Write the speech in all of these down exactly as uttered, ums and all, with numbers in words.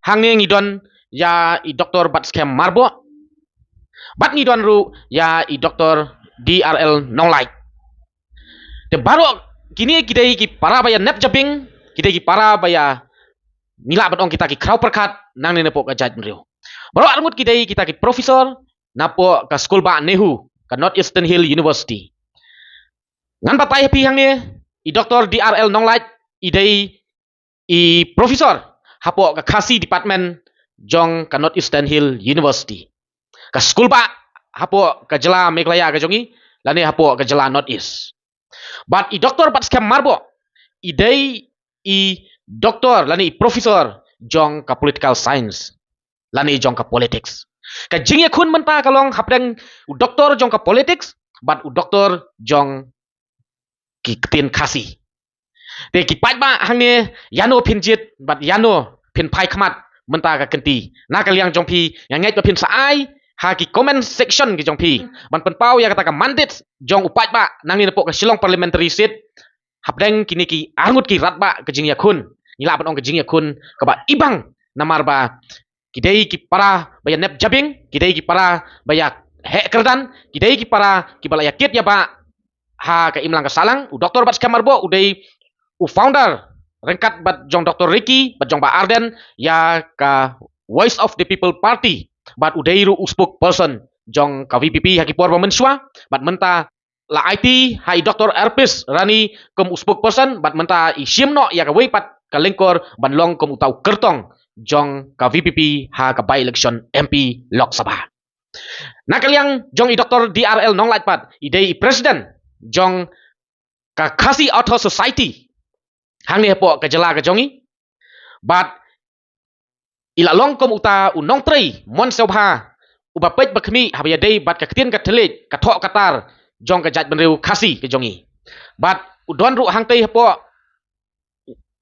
Hangne ngi don ïa i Doktor Batskhem Myrboh. Bad ngi don ruh ïa i Doktor D R L Nonglait. Te baroh kine ki dei ki para ba ïa nep jabieng, ki dei ki para ba ïa, ngi lah ban ong, kita ki khraw pyrkhat nangne napoh ka jaitbynriew. Baroh arngut ki dei kita ki professor napoh ka skul bah NEHU, ka North Eastern Hill University. Ngan batai ha phi hangne, i Doktor D R L Nonglait i dei i professor hapoh ka Khasi department jong ka North Eastern Hill University, ka skul bah hapoh ka jylla Meghalaya ka jong ngi, lane hapoh ka jylla North East. Bad i Doktor Batskhem Myrboh i dei i doktor lane i professor jong ka political science lane jong ka politics. Ka jingïakhun mynta ka long hapdeng u doktor jong ka politics bad u doktor jong ki ktien Khasi. Te ki paidbah hangne, ïano phin jied bad ïano phin phai khmat mynta ka kynti? Na ka liang jong phi, nga ngeit ba phin sa ai ha ki comment section ki jong phi ban pynpaw ïa kata ka mandate jong u paidbah nangne napoh ka Shillong Parliamentary Seat hapdeng kine ki arngut ki radbah ka jingïakhun. Ngi lah ban ong ka jingïakhun kaba ibang, namar ba ki dei ki para ba ïa nep jabieng, ki dei ki para ba ïa heh kyrdan, ki dei ki para kiba la ïa kit ïa bah ha ka imlang ka sahlang. U Doktor Batskhem Myrboh u dei u founder ryngkat bad jong Doktor Ricky bad jong Bah Ardent ïa ka Voice of the People Party, bad u dei ruh u spokesperson jong ka V P P ha ki por ba mynshuwa. Bad mynta la aiti ha i Doktor Erpis Rani kum u spokesperson, bad mynta i shim noh ïa kawei pat ka lyngkor ban long kum uta u kyrtong jong ka V P P ha ka by-election M P Lok Sabha. Na ka liang jong i Doktor D R L Nonglait pat, i dei i president jong ka Khasi Author Society hangne hapoh ka jylla ka jong ngi. Bad i la long kum uta u nongtrei mon sngewbha uba peit ba khmih haba ïadei bad ka ktien ka thylliej, ka thoh ka tar jong ka jaitbynriew Khasi ka jong ngi. Bad u don ruh hangtei hapoh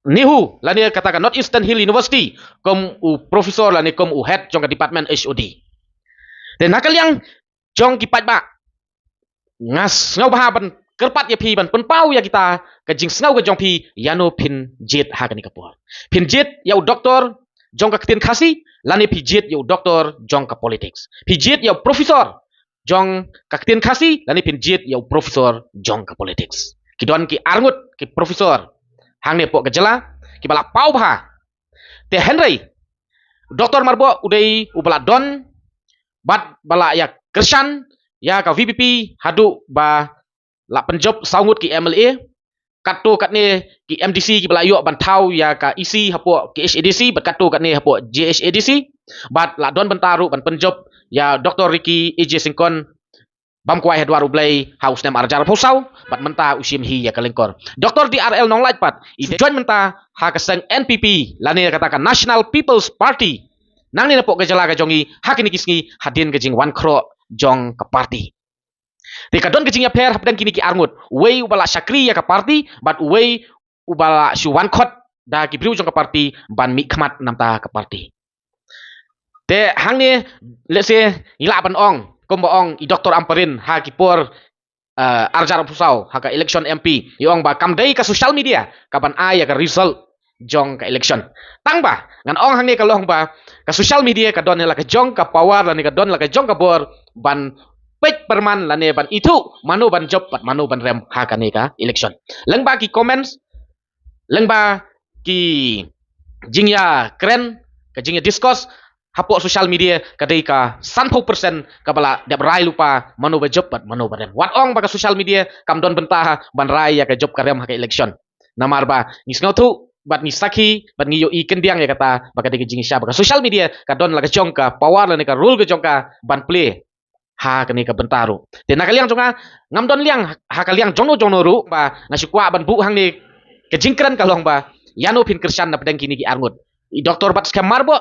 NEHU lane kata ka North Eastern Hill University kum u professor lane kum u head jong ka department H O D. Te na ka liang jong ki paidbah, nga sngewbha ban kyrpad ïa phi ban pynpaw ïa kita ka jingsngew ka jong phi, ïano phin jied ha kane ka por? Phin jied ïa u doktor jong ka ktien Khasi lane phi jied ïa u doktor jong ka politics? Phi jied ïa u professor jong ka ktien Khasi lane phin jied ïa u professor jong ka politics? Ki don ki arngut ki professor hangne hapoh ka jylla kiba la paw bha. Te hynrei Doktor Myrboh u dei uba la don bad ba la ïa kyrshan ïa ka V P P haduh ba la pynjop saw ngut ki M L A, katto katne ki M D C kiba la ïoh ban thaw ïa ka E C hapoh K H A D C bad katto katne hapoh J H A D C. Bad la don bynta ruh ban pynjop ïa Doktor Ricky A J Syngkon bam kwai ha dwar U Blei ha u snem ar hajar arphew saw, bad mynta u shim hi ïa ka lyngkor. Doktor D R L Nonglait pat i dei join mynta ha ka seng N P P lane kata ka National People's Party nangne napoh ka jylla ka jong ngi ha kine ki sngi hadien ka jingwan khroh jong ka party. Te ka don ka jingïapher hapdeng kine ki arngut, uwei uba la shakri ïa ka party bad uwei uba la shu wan khot da ki briew jong ka party ban mih khmat namar ka party. Te hangne, let's say, ngi lah ban ong kumba ong i Doktor Ampareen ha ki por, eh, ar hajar arphew saw ha ka election M P, i ong ba kam dei ka social media kaban ai ïa ka result jong ka election. Tangba ngan ong hangne ka long ba ka social media ka don la ka jong ka power lane ka don la ka jong ka bor ban peit pyrman lane ban ithuh mano ban jop bad mano ban rem ha kane ka election. Lyngba ki comments, lyngba ki jingïakren, ka jingïa discuss hapoh social media ka dei ka sanphew percent kaba la dep rai lypa mano ba jop bad mano ba rem. Wat ong ba ka social media kam don bynta ban rai ïa ka jop ka rem ha ka election. Namar ba ngi sngewthuh bad ngi sakhi bad ngi ïohi khyndiat ïa kata ba ka dei ka jingshisha ba ka social media ka don la ka jong ka power lane ka role ka jong ka ban play ha kane ka bynta ruh. Te na ka liang jong nga, ngam don liang ha ka liang jongno jongno ruh ba nga shu kwah ban buh hangne. Ka jingkren ka long ba ïano phin kyrshan napdeng kine ki arngut, i Doktor Batskhem Myrboh,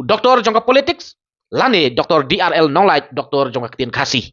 u doktor jong ka politics, lane Doktor D R L Nonglait, doktor jong ka ktien Khasi?